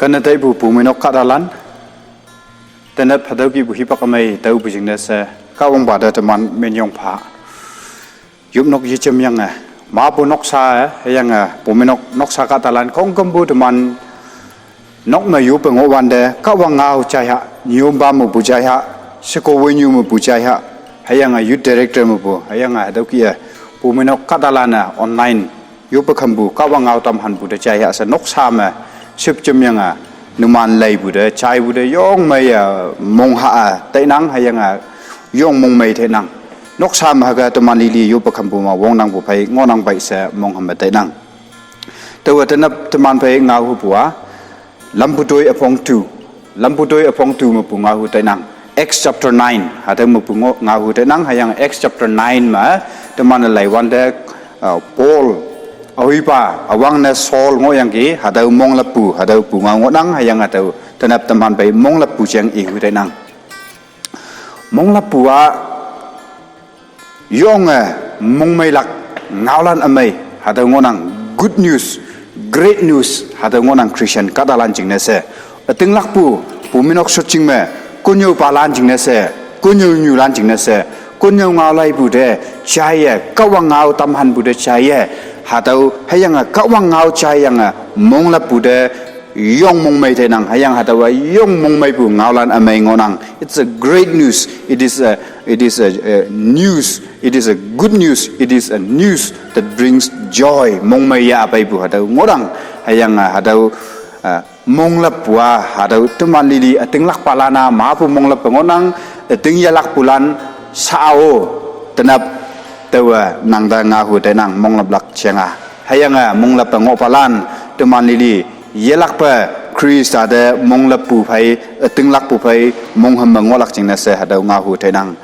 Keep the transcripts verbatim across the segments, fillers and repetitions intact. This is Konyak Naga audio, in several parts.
Tene taipu puminok kahtalan, tene phadau kipu hipak amei taupu jingne she, Kahwangpa te teman minyong pha. Yopnok yechem yange, mapu noksa e, hüyange, puminok noksa kahtalan khongkümpu teman nok me yoppe ngohwante, Kahwang ngao jaiha, nyompa mepu jaiha, sheko wenyu mepu jaiha, hüyange youth director mepu, hüyange hatüo kih-e, puminok kahtalan-e online yoppe khampu, Kahwang ngao tamhanpu te jaiha she noksa me, shüpjem yange, numan leipu te, jaipu te, yong meiye, mongha-e tainang, hüyange, yong mongmei tainang. Noksa me hüke teman lili yoppe khampu me wongnangpu phei ngohnang pei she monghamme tainang. Taowe tenap teman phei ngaohupu-a, Lamputoi üpong tu. Lamputoi üpong tu mepu ngaohu tainang. Acts chapter nine, hatüo mepu ngo-, ngaohu tainang, hüyange Acts chapter nine me, teman-e laiwante, uh, Paul, aohipa, üwangne Saul ngohyangki, hatüo monglappu, hatüopu ngao ngohnang, hüyange hatüo, tenap teman phei monglappu jeng ihu tainang. Monglappu-a, yonge, mongmeilak, ngaolan ümei, hatüo ngohnang, good news, great news, hatüo ngohnang Christian kahtalan jingne she. Ütinglakpu, puminok shotjing me, konnyüopalan jingne she, konnyüonyulan jingne she, konnyüo ngao laipu te, jaiye, Kahwang ngao tamhanpu te jaiye, hatüo, hüyange, Kahwang ngao jaiyange, monglappu te, yong mongmei tainang, hüyange hatüowa yong mongmeipu ngaolan ümei ngohnang. It's a great news. It is a, it is a, a news. It is a good news. It is a news that brings joy. Mongmei yah peipu hatüo ngohnang. Hüyange hatüo, uh, monglappu-a, hatüo teman lili ütinglakpalan-a, mapu monglappe ngohnang, ütingyelakpulan, sao, tenap, taowe nangte ngaohu tainang, monglaplak jeng-a. Hüyange, monglappe ngohpalan, teman lili, yelakpe, Khrista te monglappu phei, ütinglakpu phei, monghamme ngohlak jingne she hatüo ngaohu tainang.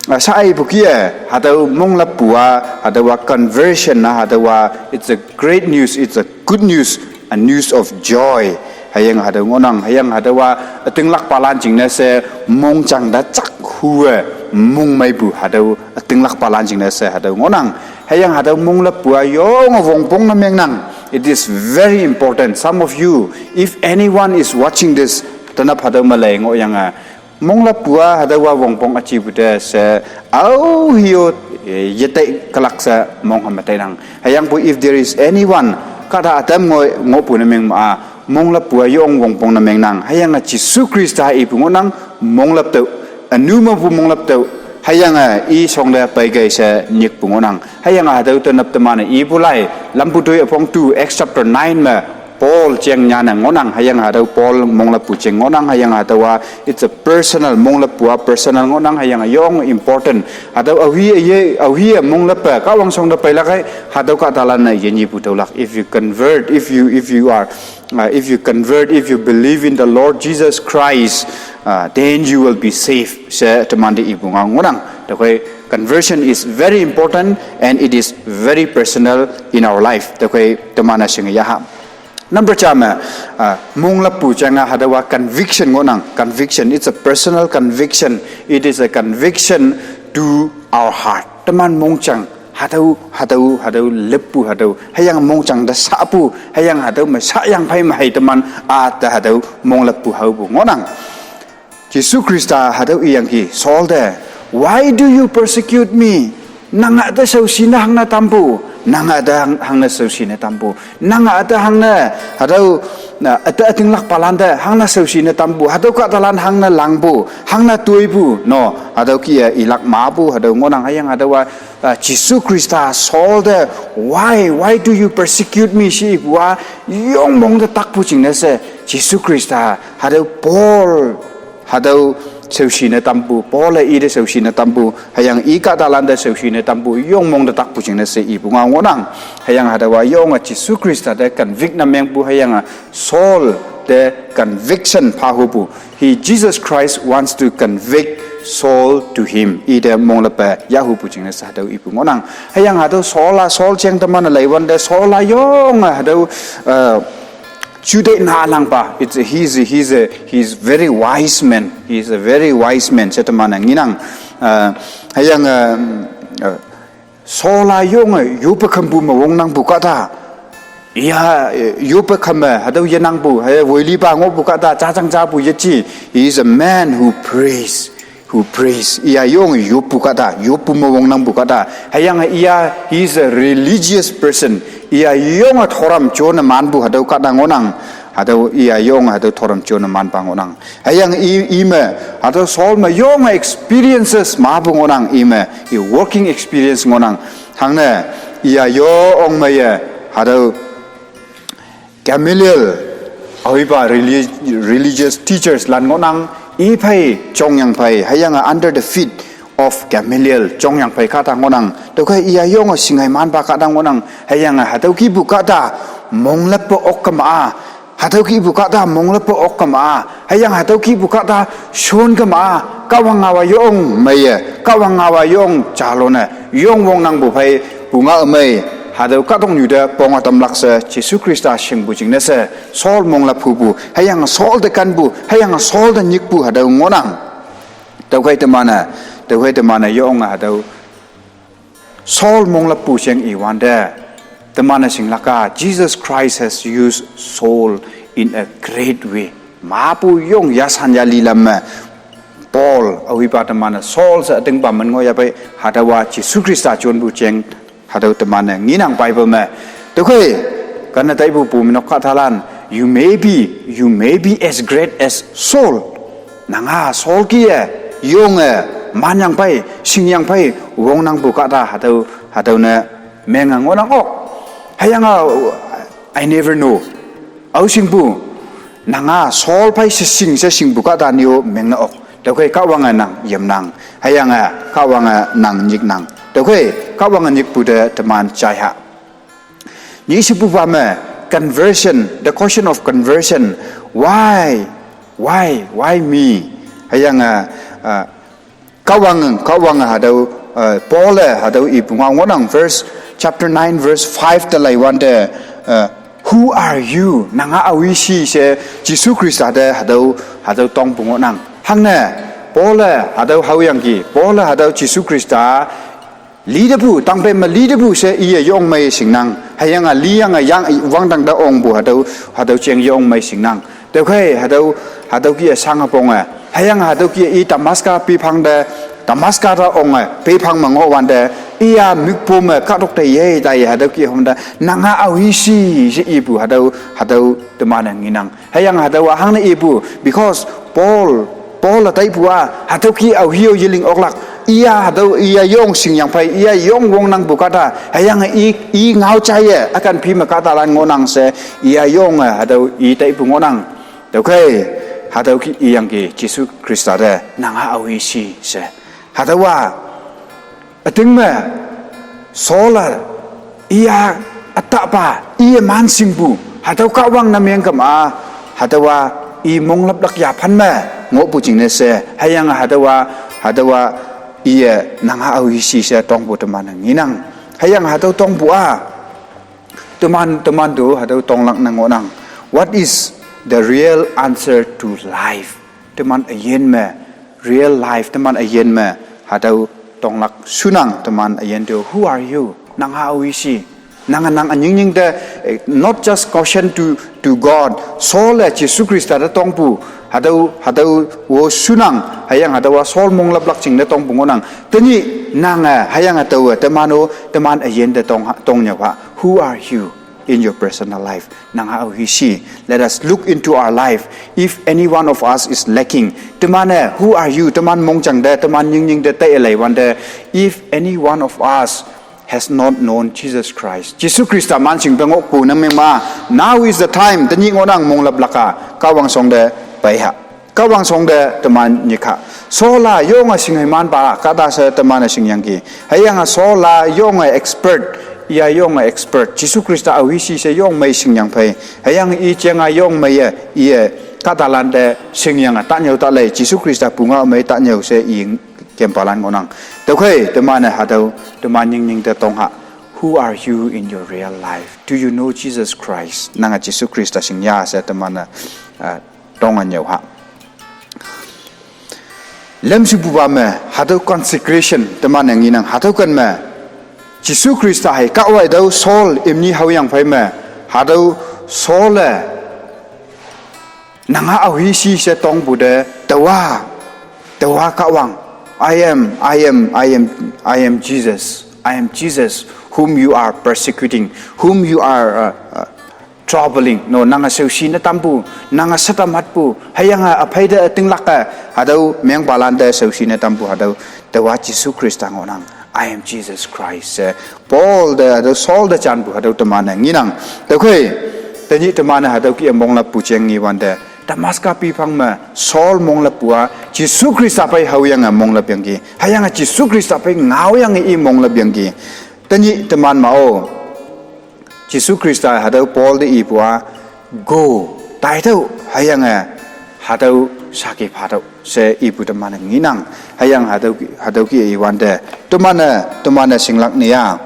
Ah, shaipu kih-e, hatüo monglappu-a, hatüowa conversion-a, hatüowa, it's a great news, it's a good news, a news of joy. Hüyange hatüo ngohnang, hüyange hatüowa, ütinglakpalan jingne she, mongjang te jakhuwe, mongmeipu, hatüo, ütinglakpalan jingne she, hatüo ngohnang. Hüyange hatüo monglappu-a, yonge wongpong ne mengnang. It is very important. Some of you, if anyone is watching this, tenap hatüo me lei ngohyange, monglappu-a, hatüowa wongpong üjipu te she, aohe-o, eh, yetei kelak she monghamme tainang. Hüyangpoi, if there is anyone, kahta ütam ngoi ngohpu ne meng ma-a, monglappu-a yong wongpong ne mengnang. Hüyange Jesu Khrista ipu ngohnang, monglap tüoh, ünu mepu monglap tüoh, hüyange i shongte peikei she nyikpu ngohnang. Hüyange hatüo tenap teman-e ipu lai, Lamputoi üpong tu, Acts chapter nine me, Paul jeng nyane ngohnang, hüyange hatüo Paul monglappu jeng ngohnang, hüyange hatüowa, it's a personal, monglappu-a personal ngohnang, hüyange yong important. Hatüo aohe ye, aohe monglappe, Kahwang shongte peilak ei, hatüo kahtalan-e yenyipu tüolak. If you convert, if you, if you are, uh, if you convert, if you believe in the Lord Jesus Christ, uh, then you will be saved. She temante ipu ngao ngohnang. Tüokhei conversion is very important and it is very personal in our life. Tüokhei teman-e shinge yaha. Number ja me, uh, monglappu jeng-a hatüowa conviction ngohnang. Conviction, it's a personal conviction. It is a conviction to our heart. Teman mongjang, hatüo, hatüo, hatüo, leppu hatüo, hüyange mongjang te shapu, hüyange hatüo me shayang phei me hei teman, ate hatüo, monglappu haopu ngohnang. Jesu Khrista hatüo iyangki, Saul te, "Why do you persecute me?" Nange üte shaoshi ne hangne tampu, nange üte hang-, hangne shaoshi ne tampu, nange üte hangne, hatüo, na, üte ütinglakpalan te, hangne shaoshi ne tampu, hatüo kahtalan hangne langpu, hangne toipu, no, hatüo kih-e ilak mapu, hatüo ngohnang hüyange hatüowa, uh, Jesu Khrista Saul te, "Why, why do you persecute me?" she ipu-a, yong mong te takpu jingne she, Jesu Khrista, hatüo Paul, hatüo shaoshi ne tampu, Paul-e ite shaoshi ne tampu, hüyange i kahtalan te shaoshi ne tampu, yong mong te takpu jingne she ipu ngao ngohnang. Hüyange hatüowa yonge Jesu Khrista te convict ne mengpu, hüyange Saul te conviction phahupu. He, Jesus Christ wants to convict Saul to him. Ite monglappe yahhupu jingne she hatüo ipu ngohnang. Hüyange hatüo Saul-a, Saul jeng teman-e leiwante Saul-a yonge hatüo, uh, juteih nalangpa. It's a, he's a, he's a, he's very wise man. He's a very wise man she teman-e ngenang. Uh, hüyange, uh, Saul-a yonge yoppe khampu me wongnangpu kahta. Iya, eh, yope khame, hatüo yenangpu, he, woilipa ngohpu kahta, jajang japu yeji. He is a man who prays, who prays. Iya yonge yoppu kahta, yoppu me wongnangpu kahta. Hüyange iya, he is a religious person. Iya yonge thoram jone manpu hatüo kahta ngohnang. Hatüo iya yonge hatüo thoram jone manpa ngohnang. Hüyange i, ime, hatüo Saul me yonge experiences mepu ngohnang ime, i working experience ngohnang. Hangne, iya yonge meiye, hatüo Gamaliel, aohipa reli-, religious teachers lan ngohnang, i phei, jongyang phei, hüyange under the feet of Gamaliel, jongyang phei kahta ngohnang. Tüokhei iya yonge shinghei manpa kahta ngohnang, hüyange hatüo kihpu kahta, mongleppe ok kema-a. Hatüo kihpu kahta, mongleppe ok kema-a. Hüyange hatüo kihpu kahta, shon kema-a. Kahwang ngaowa yong meiye, Kahwang ngaowa yong jalone, yong wongnangpu phei, pungao mei. Hatüo kahtoknyu te ponge tamlak she, Jesu Khrista shingpu jingne she, Saul monglep hupu, hüyange Saul te kenpu, hüyange Saul te nyikpu hatüo ngohnang. Tüokhei teman-e, tüokhei teman-e yonge hatüo Saul mongleppu jeng iwante, teman-e shinglak-a, Jesus Christ has used Saul in a great way. Mepu yong yasan yali lam me, Paul, aohipa teman-e Saul she ütingpa men ngoh yahpei, hatüowa Jesu Khrista jonpu jeng, hatüo teman-e ngenang Bible me. Tüokhei, kane taipu pumeinok kahtalan, you may be, you may be as great as Saul. Nanga Saul kih-e, yonge, manyang phei, shingyang phei, wongnangpu kahta hatüo, hatüo ne, menge ngohnang ok. Hüyange, I never know. Aoshingpu, nanga Saul phei she shing she shingpu kahta nyo mengne ok. Tüokhei Kahwange nang yemnang. Hüyange Kahwange nang nyiknang. Tüokhei Kahwange nyikpu te teman jaiha. Nyishipupa me, conversion, the question of conversion. Why? Why? Why me? Hüyange, uh, Kahwang, Kahwange hatüo, uh, Paul-e hatüo ipu ngao ngohnang verse, chapter nine, verse five te leiwante, uh, who are you? Nanga aohi shi she Jesu Khrista te hatüo, hatüo tongpu ngohnang. Hangne, Paul-e hatüo haoyangki, Paul-e hatüo Jesu Khrista litepu, tangpem me litepu she iye yong mei shingnang. Hüyange liyange yang wangdang te ongpu hatüo, hatüo jeng yong mei shingnang. Tüokhei hatüo, hatüo kih-e shange ponge. Hüyange hatüo kih-e i Damaska pephang te, Damaska te onge, pephang me ngohwante, iya mükpo me kahtok te ye taiye hatüo kih-e hom te, nanga aohi shi she ipu hatüo, hatüo teman-e ngenang. Hüyange hatüowa hangne ipu, because Paul, Paul-e taipu-a, hatüo kih aohi-o yeling oklak. Iya hatüo, iya yong shingyang phei, iya yong wongnangpu kahta. Hüyange i, i ngao jaiye, ükan phi me kahtalan ngohnang she, iya yonge hatüo i taipu ngohnang. Tüokhei, hatüo kih iyangki Jesu Khrista te, nanga aohi shi she. Hatüowa, üting me, Saul-a, iya ütahpa, iye manshingpu, hatüo Kahwang ne meng kema, hatüowa, i mongleplak yaphan me, ngohpu jingne she, hüyange hatüowa, hatüowa, iye nanga aohi shi she tongpu teman-e ngenang. Hüyange hatüo tongpu-a, teman, teman to hatüo tonglak ne ngohnang. What is the real answer to life? Teman üyin me, real life, teman üyin me, hatüo tonglak shunang, teman üyin to, who are you? Nanga aohi shi. Nange nang ünyingnying te, eh, not just question to, to God. Saul-e Jesu Khrista te tongpu, hatüo, hatüo-o shunang, hüyange hatüowa Saul mongleplak jingne tongpu ngohnang. Tenyih nange, hüyange taowe, teman-o, teman üyin te tong, tongnyüoha. Who are you in your personal life? Nanga aohi shi. Let us look into our life. If any one of us is lacking, teman-e, who are you? Teman mongjang te, teman nyingnying te, taiye leiwante, if any one of us has not known Jesus Christ, Jesu Khrista manshingpe ngohpu ne meng ma, now is the time, tenyih ngohnang mongleplak-a, Kahwang shong te peiha. Kahwang shong te teman nyikha. Saul-a yonge shinghei manpa kahta she teman-e shingyangki. Hüyange Saul-a yonge expert, iya yonge expert, Jesu Khrista aohi shi she yong mei shingyang phei. Hüyange i jeng-a yong meiye, iye, kahtalan te shingyange tanyüo ta lei, Jesu Khrista pungao mei tanyüo she i kempalan ngohnang. Tüokhei, teman-e hatüo, teman nyingnying te tongha. Who are you in your real life? Do you know Jesus Christ? Nange Jesu Khrista shingya she teman-e, uh, tonge nyüoha. Lemshupupa me, hatüo consecration, teman-e ngenang, hatüo ken me, Jesu Khrista hei, Kahwang tüo Saul, imni haoyang phei me, Hatüo Saul-e nanga aohi shi she tongpu te, taowa, taowa Kahwang. I am, I am, I am, I am Jesus. I am Jesus whom you are persecuting, whom you are uh, uh, troubling. No, nange shaoshi ne tampu, nange shatam hatpu, hüyange aphei te ütinglak-e, hatüo mengpalan te shaoshi ne tampu, hatüo, taowa Jesu Khrista ngohnang. I am Jesus Christ. Eh, Paul te, hatüo Saul te janpu, hatüo teman-e ngenang. Tüokhei, tenyih teman-e hatüo kih-e monglappu jeng ngewante, Damascus piphang me Saul monglappu-a, Jesu Khrista phei haoyange monglappyangki. Hüyange Jesu Khrista phei ngaoyange i monglappyangki. Tenyih teman ma-o. Jesu Khrista hatüo Paul te ipu-a, go, taitüoh, hüyange hatüo saki phatüoh she ipu teman-e ngenang. Hüyange hatüo, hatüo kih-e iwante, teman-e, teman-e shinglak ne-a,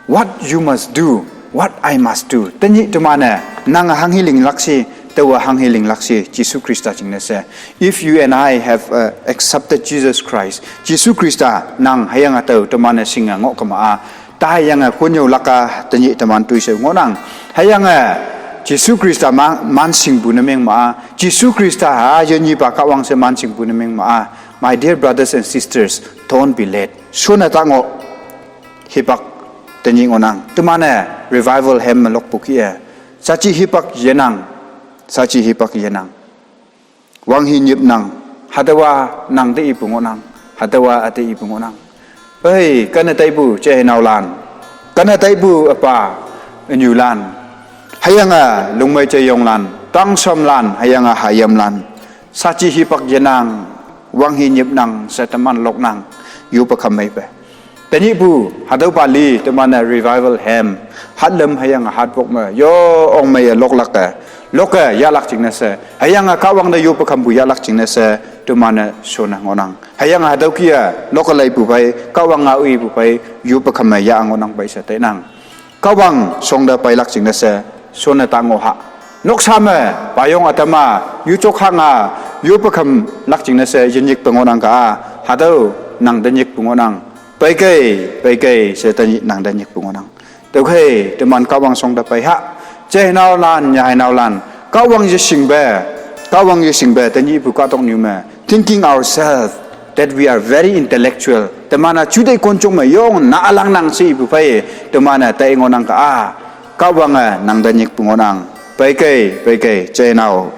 what you must do, what I must do. Tenyih teman-e, nange hanghe linglak shi, taowa hanghe linglak shi, Jesu Khrista jingne she. If you and I have uh, accepted Jesus Christ, Jesu Khrista nang hüyange tao teman-e shinge ngoh kema-a, ta hüyange konnyüolak-a tenyih teman toishao ngohnang. Hüyange Jesu Khrista ma, man shingpu ne meng ma-a, Jesu Khrista ha, yenyipa Kahwang she man shingpu ne meng ma-a. My dear brothers and sisters, don't be late. Shonne ta ngoh, hipak tenyih ngohnang. Teman-e revival hem me lokpu kih-e, saji hipak yenang, saji hipak yenang. Wanghe nyipnang, hatüowa nang te ipu ngohnang, hatüowa üte ipu ngohnang. Ei, kane taipu jeiheiheinaolan, kane taipu üpa ünyulan, hüyange lungmei jeyonglan, tangshomlan, hüyange hayimlan, saji hipak yenang, wanghe nyipnang, she teman loknang, yoppe kham meipe. Tenyihpu, hatüopa li, teman-e revival hem, hatlüm hüyange hatwok me, yo ong meiye loklak-e, loke yahlak jingne she, hüyange Kahwang te yoppe khampu yahlak jingne she, teman-e shonne ngohnang. Hüyange hatüo kih-e, loke leipu phei, Kahwang ngao ipu phei, yoppe kham me yah ngohnang phei she tainang. Kahwang shongte peilak jingne she, shonne ta ngoh ha. Noksa me, payong ütam-a, yujok hang-a, yoppe khamlak jingne she, yenyikpe ngohnang ka-a, hatüo, nang te nyikpu ngohnang. Peikei, peikei, she tenyih nang te nyikpu ngohnang. Tüokhei, teman Kahwang shongte pei ha. Jeiheinaolan, nyaiheinaolan, Kahwang yeshingpe, Kahwang yeshingpe, tenyihpu kahtoknyu me, thinking ourselves that we are very intellectual. Teman-a juteih konjong me yong na ülangnang she ipu phei, teman-e tai ngohnang ka-a, Kahwange nang te nyikpu ngohnang. Peikei, peikei, jeihenao,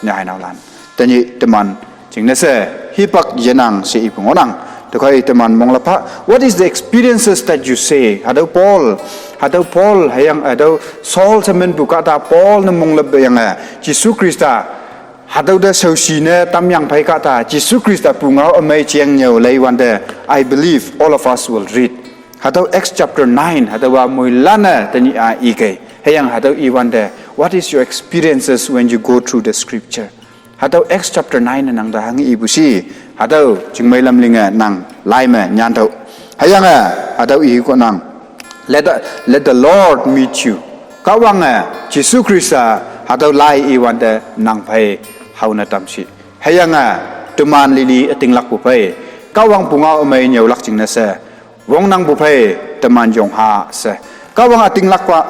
nyaiheinaolan, tenyih teman jingne she, hipak yenang she ipu ngohnang. Tüokhei teman monglap ha, what is the experiences that you say? Hatüo Paul, hatüo Paul, hüyange hatüo Saul she minpu kahta Paul ne monglapyange, Jesu Khrista, hatüo te shaoshi ne tamyang phei kahta, Jesu Khrista pungao ümei jeng nyüo leiwante, I believe all of us will read. Hatüo Acts chapter nine, hatüowa moilan-e tenyih-a ikei. Hüyange hatüo iwante, what is your experiences when you go through the scripture? Hatüo Acts chapter nine-e nang te hanghe ipu shi, hatüo chingmei lam linge nang lai me nyantüoh. Hüyange, hatüo i konang, let the, let the Lord meet you. Kahwange, Jesu Khrista, hatüo lai iwante nang phei haone tamshi. Hüyange, teman lili ütinglakpu phei, Kahwang pungao ümei nyüolak jingne she, wongnangpu phei teman yong ha she. Kahwang ütinglakpa,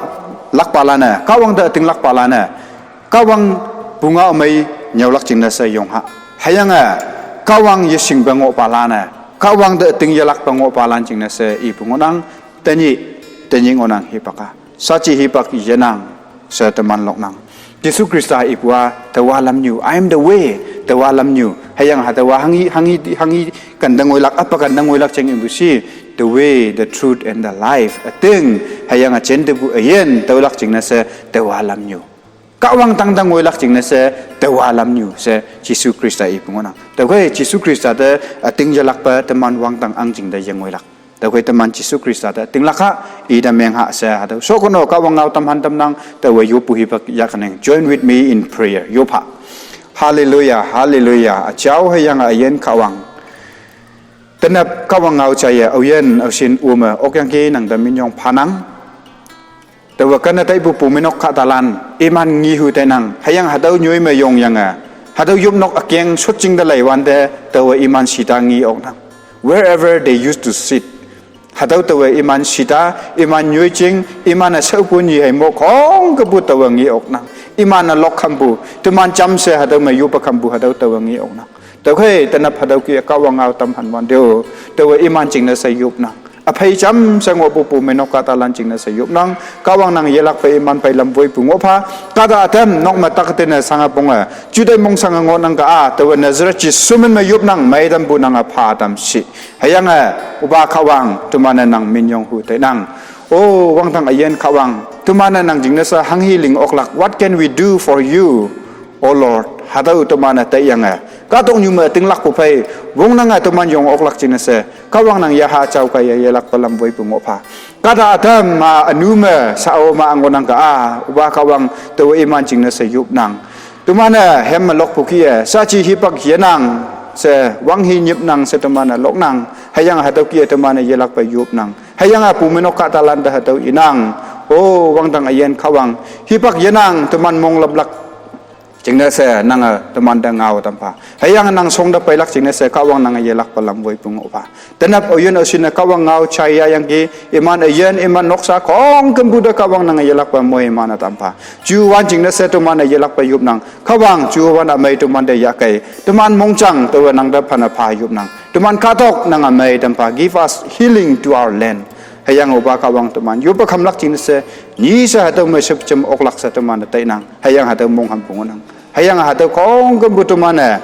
lakpalan-e, Kahwang te ütinglakpalan-e, Kahwang pungao ümei nyüolak jingne she yong ha. Hüyange, Kahwang yeshingpe ngohpalan-e, Kahwang te üting yelakpe ngohpalan jingne she ipu ngohnang, tenyih, tenyih ngohnang hipak-a, saji hipak yenang she teman loknang. Jesu Khrista ipu-a, taowa lamnyu, I am the way, taowa lamnyu. Hüyange hatüowa hanghe, hanghe, hanghe kente ngoilak, apa kente ngoilak jeng ipu shi, the way, the truth and the life. Üting, hüyange jintepu üyin tüolak jingne she, taowa lamnyu. Kahwang tangte ngoilak jingne she, taowa lamnyu she, Jesu Khrista ipu ngohnang. Tüokhei Jesu Khrista te üting yelakpe teman wangdang ahngching te yengoilak. Tüokhei teman Jesu Khrista te ütinglak ha, ite meng ha she hatüo shokono Kahwang ngao tamhan tamnang, taowe yoppu hipak yahnang. Join with me in prayer. Yop ha. Hallelujah, hallelujah. Üjao hüyange üyin Kahwang. Tenap Kahwang ngao jaiye, aoyin, aoshin üme okyangki nang te minyong phanang. Taowe kane taipu pumeinok kahtalan, iman ngehu tainang, hüyange hatüo nyoi me yongyange, hatüo yopnok ükeng shotjing te leiwante, taowe iman shita nge oknang. Wherever they used to sit, Hatüo taowe iman shita, iman nyoijing, iman-e shaopu nyi hei mo khongkepu taowe nge oknang. Iman-e lok khampu, teman jamshe hatüo me yoppe khampu hatüo taowe nge oknang. Tüokhei tenap hatüo kih-e Kahwang ngao tamhan wante-o, taowe iman jingne she yopnang. Üphei jamshe ngohpu pu meinok kahtalan jingne she yopnang. Kahwang nang yelakpe iman phei lam woipu ngoh pha. Kahta ütam nok me tak tene shange ponge, jutai mong shange ngohnang ka-a, taowe Nazareth Jesu min me yopnang, meitampu nange pha tam shi. Hüyange, Üpa Kahwang, teman-e nang minyong hu tainang. O, wangdang üyin Kahwang, teman-e nang jingne she hanghe ling oklak. What can we do for you, O Lord? Hatüo teman-e taiyange, kahtoknyu me tinglakpu phei wongnange teman yong oklak jingne she, Kahwang nang yaha jao kaiye yelakpe lam woipu ngoh pha. Kahta ütam ma ünu me shao ma ngohnang ka-a, Üpa Kahwang, taowe iman jingne she yopnang. Teman-e hem me lokpu kih-e, shaaji hipak yenang she, wanghe nyipnang she teman-e loknang. Hüyange hatüo kih-e teman-e yelakpe yopnang. Hüyange pu meinok kahtalan te hatüo inang. O, wangdang üyin Kahwang, hipak yenang teman mong laplak jingne she nange temante ngao tampha. Hüyange nang shongte peilak jingne she Kahwang nange yelakpe lam woipu ngoh pha. Tenap üyin üshinne Kahwang ngao jaiyayangki, iman üyin, iman noksa khongkümpu te Kahwang nange yelakpe moiman-e tampha. Juwan jingne she teman-e yelakpe yopnang. Kahwang juwan ümei temante yahkei. Teman mongjang taowe nangte phane pha yopnang. Teman kahtok nange mei tampha. Give us healing to our land. Hüyange Üpa Kahwang teman yoppe khamlak jingne she, nyi she hatüo me shep jem oklak she teman-e tainang. Hüyange hatüo monghampu ngohnang. Hüyange hatüo khongkümpu teman-e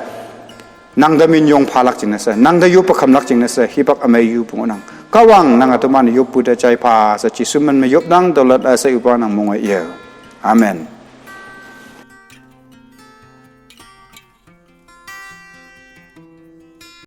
nangte minyong phalak jingne she, nangte yoppe khamlak jingne she, hipak ümei yupu ngohnang. Kahwang nange teman yoppu te jai pha she Jesu min me yopnang, tüolat-a she Üpa nang monge ye. Amen.